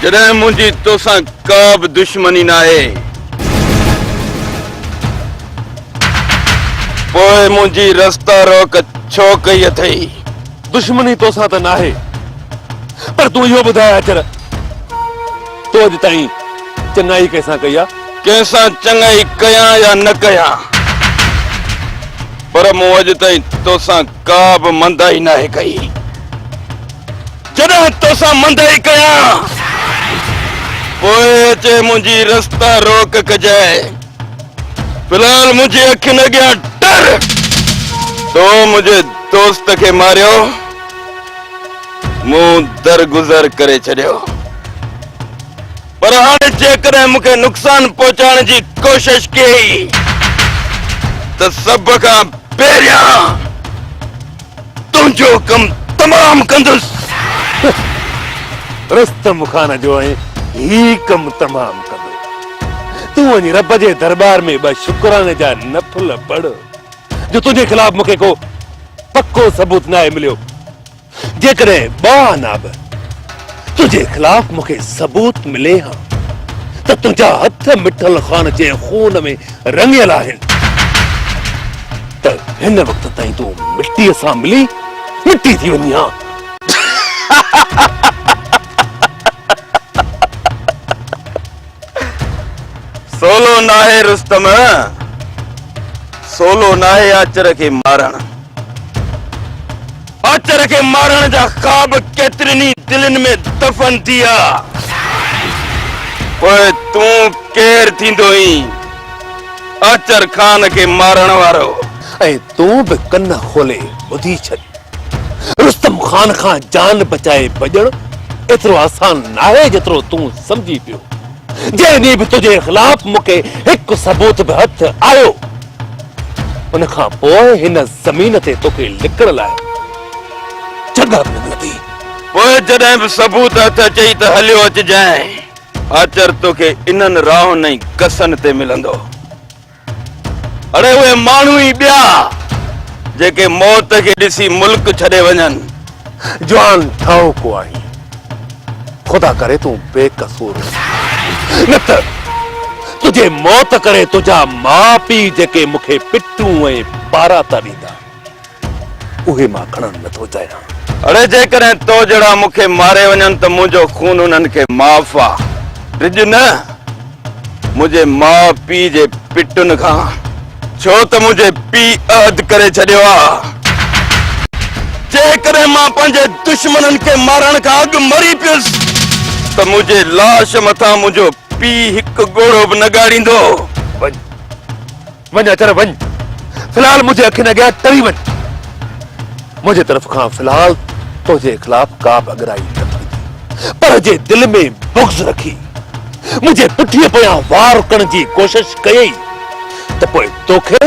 جڏهن منهنجي توسان ڪا به دشمني ناهي، پوء منهنجي رستا روڪ ڇو ڪئي اٿئي؟ دشمني توسان ته ناهي، پر تون اهو ٻڌاء اچر، تو اڄ تائين چڱائي ڪنهن سان ڪئي آ؟ ڪنهن سان چڱائي ڪيان يا نه ڪيان، پر مون اڄ تائين توسان ڪا به مندائي ناهي ڪئي. جڏهن توسان مندائي ڪيان، پوء اچي منهنجي رستا روڪ ڪجانء. في الحال منهنجي اکين اڳيان ٽر. تو منهنجي دوست کي ماريو، مون درگذر ڪري ڇڏيو. پر هاڻي جيڪڏهن مون کي نقصان پهچائڻ جي ڪوشش ڪيئي ته سڀ کان پهريان تنهنجو ڪم تمام ڪندس. رستم خان جو ۽ هي ڪم تمام ڪندو. تون وڃي رب جي درٻار ۾ ٻه شڪراني جا نفل پڙهه جو تنهنجي خلاف مون کي ڪو پڪو ثبوت ناهي مليو. جيڪڏهن ٻه آنا به تنهنجي خلاف مون کي ثبوت ملي ها ته تنهنجا هٿ مٺل خان جي خون ۾ رڱيل آهن ته هن وقت تائين تون مٽيء سان ملي مٽي ٿي وڃين ها. سولو ناهي رستم، سولو ناهي آچر کي مارڻ. آچر کي مارڻ جا خواب ڪيترين ئي دلين ۾ دفن ٿي ويا. پوء تون ڪير ٿيندوئين آچر خان کي مارڻ وارو؟ ۽ تون به ڪن کولي ٻڌي ڇڏ. رستم خان کان جان بچائي ڀڄڻ ايترو آسان ناهي جيترو تون سمجهين پيو. جنهن ڏينهن به تنهنجي خلاف مون کي هڪ ثبوت به هٿ آيو، ان کان پوء هن زمين تي توکي لڪڻ لاء جڳهه به نه ملندي. پوء جڏهن به ثبوت هٿ اچئي ته هليو اچجانء. آچر توکي انهن راهن ۽ گسن تي ملندو. اڙي اهي ماڻهو ئي ٻيا جيڪي موت کي ڏسي ملڪ ڇڏي وڃن. جوان ٺاهوڪو آهين. خدا ڪري تون بي قصور هجين. نه ته تنهنجي موت ڪري تنهنجا ماء پيء جيڪي مون کي پٽون ۽ پاراتا ڏيندا، اهي مان کڻڻ نه ٿو چاهيان. اڙي جيڪڏهن تو جهڙا مون کي ماري وڃن ته منهنجو خون انهن کي معاف آ. ڊڄ نه. منهنجي ماء پيء جي پٽن کان، ڇو ته منهنجي پيء عهد ڪري ڇڏيو آ، جيڪڏهن مان پنهنجي دشمنن کي مارڻ کان اڳ مري پيس ته منهنجي لاش مٿان منهنجو پيء هڪ ڳوڙهو به نه ڳاڙيندو. وڃ، وڃ اچر وڃ، في الحال منهنجي اکين اڳيان ٽري وڃ. منهنجي طرف کان في الحال تنهنجي خلاف ڪا به اڳرائي نه ٿيندي، پر جي دل ۾ بغض رکي منهنجي پٺيء پويان وار ڪرڻ جي ڪوشش ڪيئي ته پوء توکي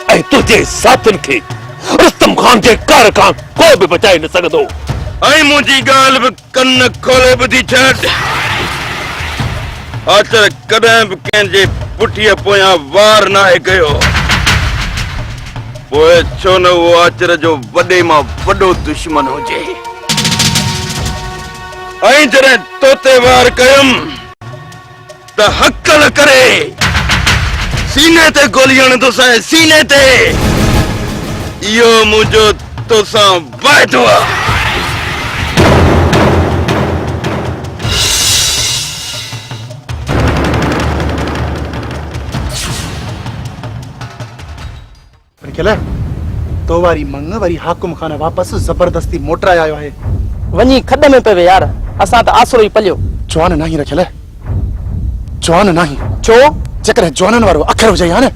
۽ تنهنجي ساٿين کي رستم خان جي قهر کان ڪو به بچائي نه سگهندو. ۽ منهنجي ڳالهه به ڪن کولي ٻڌي ڇڏ. آچر ڪڏهن به ڪنهن جي پٺيء پويان وار ناهي ڪيو. پوء ڇو نه اهو آچر جو وڏي مان وڏو دشمن هجي. ۽ جڏهن توتي وار ڪيم ته هڪل ڪري سيني تي گولي هڻندوسانء، سيني تي! اهو منهنجو توسان واعدو آ. رکيل، تو واري مڱ وري حاڪم خان واپس زبردستي موٽرائي آيو آهي. وڃي کڏ ۾ پوي يار، اسان ته آسرو ئي پليو. جوان ناهين رکيل، جوان ناهين. ڇو؟ جيڪڏهن جوانن وارو اکر هجئي ها نه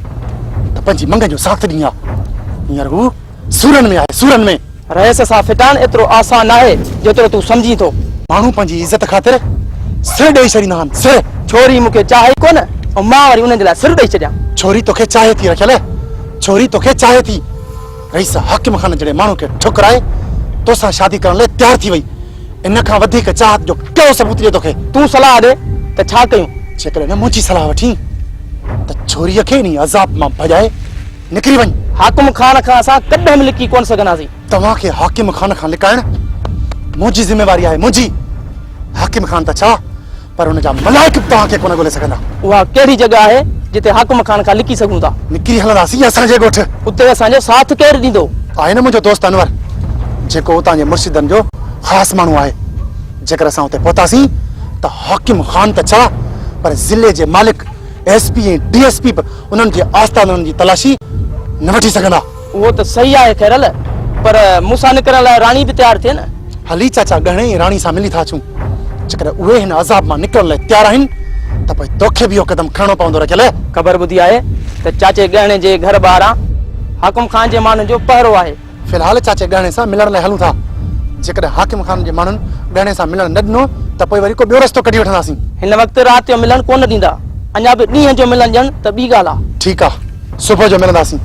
ته پنهنجي مڱ جو ساٿ ڏين ها. هينئر هو سورن ۾ آهي، سورن ۾. رئيس سان ڦٽائڻ ايترو آسان ناهي جيترو تون سمجهين ٿو. ماڻهو پنهنجي عزت خاطر سر ڏيئي ڇڏيندا آهن، سر. ڇوري مون کي چاهي ئي ڪونه ۽ مان وري انهن جي لاء سر ڏيئي ڇڏيان. ڇوري توکي چاهي ٿي رکيل، ڇوري توکي چاهي ٿي. رئيس حاڪم خان جهڙي ماڻهو کي ٺڪرائي توسان شادي ڪرڻ لاء تيار ٿي وئي. ان کان وڌيڪ چاهت جو ڪهڙو ثبوت ڏي توکي؟ تون صلاح ڏي ته ڇا ڪيون؟ جيڪڏهن نه منهنجي صلاح وٺين ته ڇوريء کي انهي عذاب مان ڀڄائي نڪري وڃ. حاڪم خان کان اسان ڪڏهن به لڪي ڪونه سگهنداسين. توهان کي حاڪم خان کان لڪائڻ منهنجي ذميواري آهي، منهنجي. حاڪم خان ته ڇا پر ان جا ملائڪ به توهان کي ڪونه ڳولي سگهندا. اها ڪهڙي جڳهه آهي جتي حاڪم خان کان لڪي سگهون ٿا؟ نڪري هلنداسين اسان جي ڳوٺ. اتي اسان جو ساٿ ڪير ڏيندو؟ آهي نه منهنجو دوست انور جيڪو اتان جي مرشدن جو خاص ماڻهو آهي. جيڪر اسان اتي پهتاسين ته حاڪم خان ته ڇا پر ضلعي جي مالڪ S P ۽ D S P به انهن جي آستانن جي تلاشي نه وٺي سگهندا. اهو ته صحيح آهي خيرل، پر مون سان نڪرڻ لاء راڻي به تيار ٿئي نه. هلي چاچا ڳهڻي ۽ راڻي سان ملي ٿا اچون. جيڪڏهن اهي هن عذاب مان نڪرڻ لاء تيار آهن ته پوء توکي به اهو قدم کڻڻو پوندو رکيل. خبر ٻڌي آهي ته چاچي ڳهڻي جي گهر ٻاهران حاڪم خان جي ماڻهن جو پهرو آهي. في الحال چاچي ڳهڻي سان ملڻ لاء هلون ٿا. جيڪڏهن حاڪم خان جي ماڻهن ڳهڻي سان ملڻ نه ڏنو ته پوء وري ڪو ٻيو رستو ڪڍي وٺنداسين. هن وقت رات جو ملڻ ڪونه ڏيندا. اڃا به ڏينهن جو ملڻ ڏين ته ٻي ڳالهه آ. ٺيڪ آ، صبح جو ملنداسين.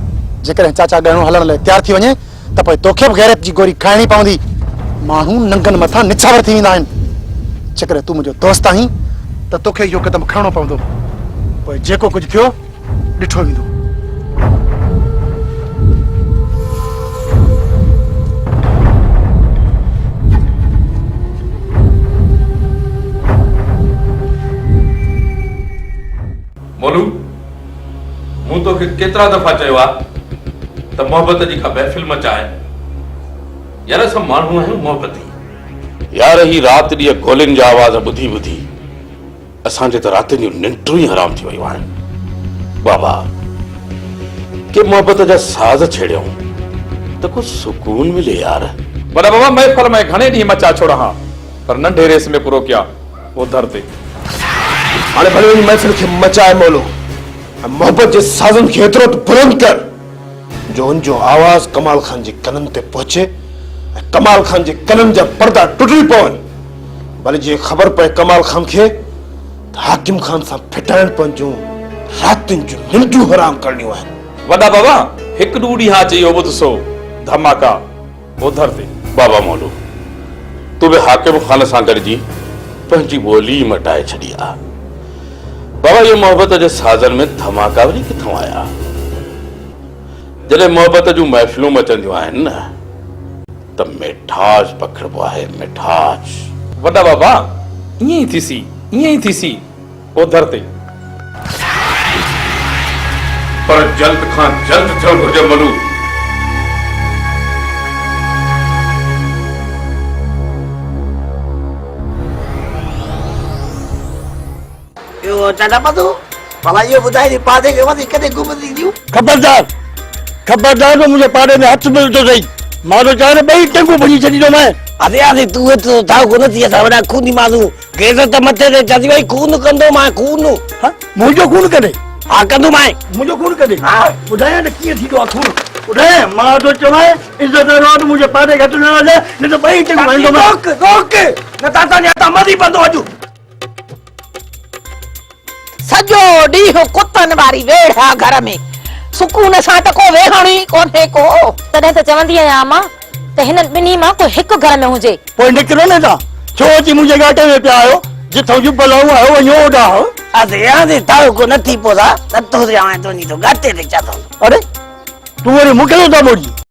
جيڪڏهن چاچا ڳهڻو هلڻ لاء تيار ٿي وڃي ته پوء توکي به غيرت جي گوري کائڻي پوندي. ماڻهو ننگن مٿان نڇاور ٿي ويندا آهن. جيڪڏهن تون منهنجو دوست آهين ته توکي اهو قدم کڻڻو پوندو. پوء جيڪو ڪجهه ٿيو ڏٺو ويندو. مولو، مون توکي ڪيترا دفعا چيو آ ته محبت جي ڪا محفل مچاء. يار اسان ماڻهو آهيون محبتي. يار هي رات ڏينهن گولين جا آواز ٻڌي ٻڌي اسان جي ته راتين جون ننڊون ئي حرام ٿي ويون آهن. بابا ڪي محبت جا ساز ڇيڙيون ته ڪو سڪون ملي يار. وڏا بابا محفل ۾ گهڻي ڏينهن مچا ڇوڙ ها پر ننڍي ريس ۾ پورو ڪيا. اوڌر تي. هاڻي ڀلي وڃي محفل کي مچاء مولو ۽ محبت جي سازن کي ايترو ته بلند ڪر جو ان جو آواز ڪمال خان جي ڪنن تي پهچي ۽ ڪمال خان جي ڪنن جا پردا ٽٽي پون. ڀلي جيئن خبر پئي ڪمال خان کي ته حاڪم خان سان ڦٽائڻ پنهنجون راتين جون ننڊون حرام ڪرڻيون آهن. وڏا بابا هڪ ڏو ڏينهن اچي اهو ٻڌ سو ڌماڪا. اوڌر تي. بابا مولو، تون به حاڪم خان سان گڏجي پنهنجي ٻولي ئي مٽائي ڇڏي آ. بابا اهي محبت جي سازن ۾ ڌماڪا وري ڪٿئون آيا؟ جڏهن محبت جون محفلون مچنديون آهن نه ته ميٺاج پکڙبو آهي، ميٺاج. وڏا بابا، ائين ئي ٿيسي، ائين ئي ٿيسي. اوڌر تي. پر جلد کان جلد ٿيڻ گهرجي ملو. اهو چاچا پتو، ڀلا اهو ٻڌائي ته پاڙي کي وڌيڪ ڪڏهن گم ٿينديون؟ خبردار! خبردار جو منهنجي پاڙي ۾ هٿ به وڌو اٿئي، مان ٿو چوان ته ٻئي ٽنگون ڀڃي ڇڏيندومانء. ادي ادي تون ايترو ٿاهو ڪو نه ٿي، اسان وڏا خوني ماڻهو. غيرت ته مٿي تي چڙهي وئي، خون ڪندومانء خون. ها منهنجو خون ڪڏهن؟ ها ڪندومانء. منهنجو خون ڪڏهن؟ ها ٻڌايان ته ڪيئن ٿيندو آهي خون، ٻڌايان؟ مان ٿو چوانء عزت وارو آهي ته منهنجي پاڙي کي هٿ نه لڳائجانء، نه ته ٻئي ٽنگون هڻندومانء. روڪ روڪ، نه ته اسان جي هٿان مري پوندو اڄ. سڄو ڏينهن ڪتن واري ويڙهه آ گهر ۾، سڪون سان ته ڪو ويهڻ ئي ڪونهي ڪو. تڏهن ته چوندي آهيان امان ته هنن ٻنهي مان ڪو هڪ گهر ۾ هجي. پوء نڪرو نه هتان، ڇو اچي منهنجي ڳاٽي ۾ پيا آهيو، جٿئون جون بلائون آهيو وڃو اوڏانهن. آسي آسي تاء ڪو نه ٿي پوسا، نٿو ٿيان تنهنجي ٿو ڳاٽي تي چڙهندو. اڙي تون وري مون کي ٿو دٻوڙين.